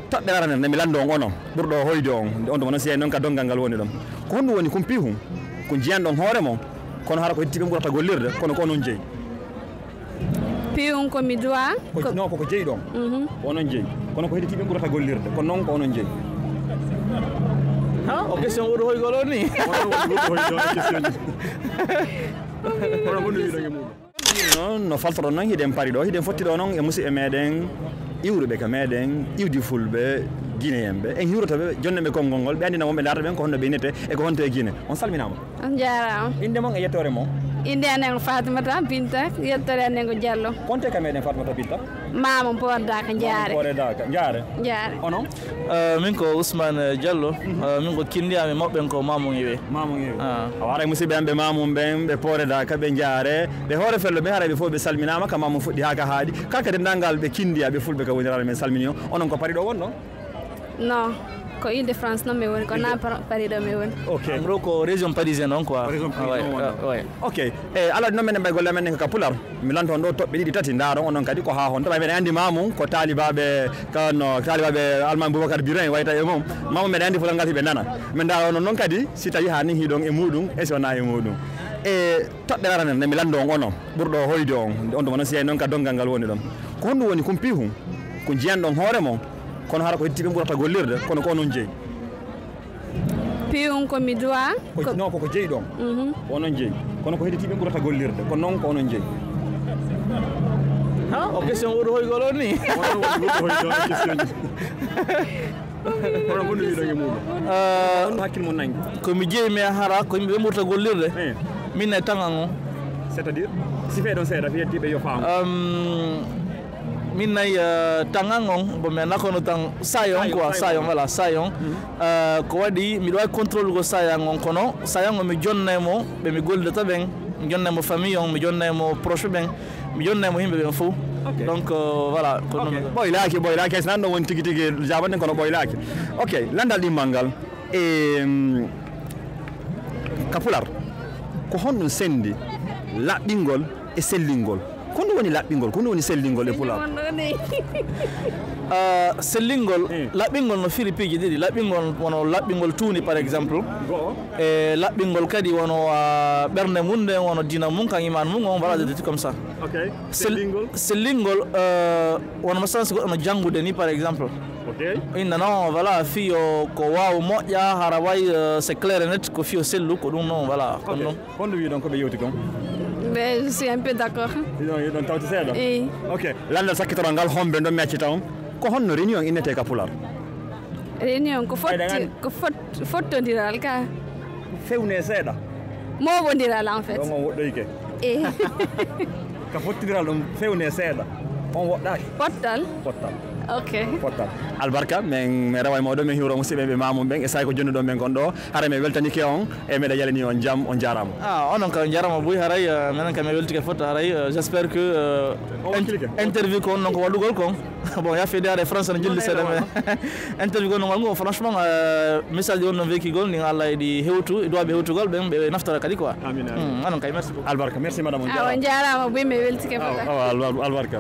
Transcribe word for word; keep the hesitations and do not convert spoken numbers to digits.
Toɓɓere aranere nde mi lanndo on, onon ɓurɗo hoyde on, on ɗum onon siyay noon ka donngal ngal woni ɗon. Ko honɗum woni kumpiihun? Ko njiyan ɗon hoore mon, kono hara ko heddii ɓen ɓurata gollirde, kono ko onon jeyi. Piihun ko mi duwa. Ko non koko jeyi ɗon. Ko onon jeyi. Kono ko heddii ɓen ɓurata gollirde, kono non ko onon jeyi. Ha, o question ɓuri hoygol on ni. Onon woni ɓurɗo hoyde on question ji. Kono ko ɗum yiɗon e muɗum. Noon no faltoron noon, hiɗen pari ɗo, hiɗen fotti ɗo noon e musidɓe meɗen iwruɓe ka meɗen, iwdi fulɓe, guinéen ɓe. En hiwrata ɓe, jonne ɓe konngol ngol, ɓe anndina wonɓe ndaarata ɓen ko honno ɓe innete e ko honto e Guinée. On salminaama. On jaaraama. Innde mon e yettoore mon? Innde amen ko Faatumata Binta, yettoore amen ko Jallo. Konte ka meɗen Faatumata Binta? Maamum Poore Daaka, Njaare. Maamum Poore Daaka, Njaare. Njaare. Onon? Eh, min ko Ousmane Diallo. Eh, min ko Kindiya, mi mawɓen ko Maamum Iwe. Maamum Iwe. Ah. A waray musidɓe am ɓe Maamum ɓen, ɓe Poore Daaka, ɓe Njaare, ɓe Hoore Fello, ɓe haray ɓe fof ɓe salminaama ka Maamum fuɗɗi haa ka haaɗi. Kala ka denndaangal ɓe Kindiya, ɓe fulɓe ka woniraare men salmini on. Onon ko Pari ɗo wonɗon? Non, ko Île-de-France noon mi woni, ko na Par-, Paris ɗo mi woni. Ok. En gros, ko région parisienne on quoi. Région parisienne on. Ah, ouais, ouais. Ok. E alaa noon minen mbayi golle amen ɗen ko ka pular. Mi lanto on ɗo toɓɓe ɗiɗi tati, ndaaron onon kadi ko haa honto. Ɓay meɗen anndi Maamum ko taalibaaɓe, kano taalibaaɓe Almaami Boubacar Birin wayta e mum. Maamum meɗen anndi pular ngal hiɓe nana. Min ndaara onon noon kadi si tawi haa nin hiɗon e muɗum, e si wonaa e muɗum. E toɓɓere aranere nde mi lanndo on, onon ɓurɗo hoyde on, on ɗum onon siyay noon ka donngal ngal woni ɗon. Ko honɗum woni kumpiihun? Ko njiyan ɗon hoore mon, kono hara ko heddii ɓen ɓurata gollirde, kono ko onon jeyi. Piihun ko mi duwa. Ko non koko jeyi ɗon. Ko onon jeyi. Kono ko heddii ɓen ɓurata gollirde, kono non ko onon jeyi. Ha, o question ɓuri hoygol on ni. Onon woni ɓurɗo hoyde on question ji. Onon ko ɗum yiɗon e muɗum. Eh, on hakkille mon nangi. Ko mi jeyi mi hara ko yimɓe ɓe ɓurata gollirde. Eh. Min e tangan on. C'est-à-dire? Si fee ɗon seeɗa, fi heddiiɓe yo faamu. Ehm, min nayi, eh, tangan on, bon, mais nakono tan sayon quoi, sayon, voilà, sayon. Eh, ko waɗi miɗo wawi contrôle go sayan on, kono sayan on mi jonnay mo ɓe mi gollidata ɓen, mi jonnay mo famille on, mi jonnay mo proche ɓen, mi jonnay mo yimɓe ɓen fof. Ok. Donc, euh, voilà, ko non. Ɓoylaaki, ɓoylaaki, hay so nan ɗon woni tigi tigi jaabande kono ɓoylaaki. Ok, lanndal ɗimmal ngal. E, mm, ka pular, ko honɗum senndi laɓɓingol e sellingol? Ko honɗum woni laɓɓingol? Ko honɗum woni sellingol e pular? Ah, sellingol, laɓɓingol no firi piiji ɗiɗi. Laɓɓingol wono laɓɓingol tuundi, par exemple. E laɓɓingol kadi wono, ah, ɓernde mum nden, wono diina mum, kan iman mum on, voilà, des trucs comme ça. Ok. Sel-, sellingol? Sellingol, euh, wono masalan si goɗɗo no janngude ni, par exemple. Ok. Inna non, voilà, fiyo ko waaw moƴƴa, hara way, euh, c'est clair et net, ko fiyo sellu, ko ɗum non, voilà, ko ɗum non. Honɗum wiɗon ko ɓe yewti kon? Ben, je suis un peu d'accord. Yiɗon, yiɗon tawti seeɗa? Eyi. Ok. Lanndal sakkitoral ngal, homɓe ɗon mi accita on. Ko honno réunion innete ka pular? Réunion ko fotti, ko fot-, fottondiral ka. Fewne seeɗa. Mooɓondiral en fait. Ɗon on woɗɗoyke. Eyi. Ka fottondiral ɗum fewne seeɗa. On woɗɗaaki? Pottal. Pottal. Ok. Pottal. Albarka, min, min rewa e mooɗon, min hiwro musidɓe ɓe Maamum ɓen, e saay ko jonnuɗon men kon ɗo. Hara mi weltanike on, e meɗa yalini on jam, on jaaraama. Ah, onon kay on jaaraama buy haray, euh, minen kay mi weltike fof haray, euh, j'espère que, euh, interview ko on non ko waɗugol kon. Bon, ya fedi haray France no jilli seeɗa mais interview ko on non ngal franchement, euh, message on non wekigol ni Allah e ɗi hewtu, e duwaɓe hewtugol ɓen ɓe naftora kadi quoi. Amin, amin. Hmm, onon kay merci beaucoup. Albarka, merci madame, on jaaraama. On jaaraama buy mi weltike fof. Awa, awa, albarka.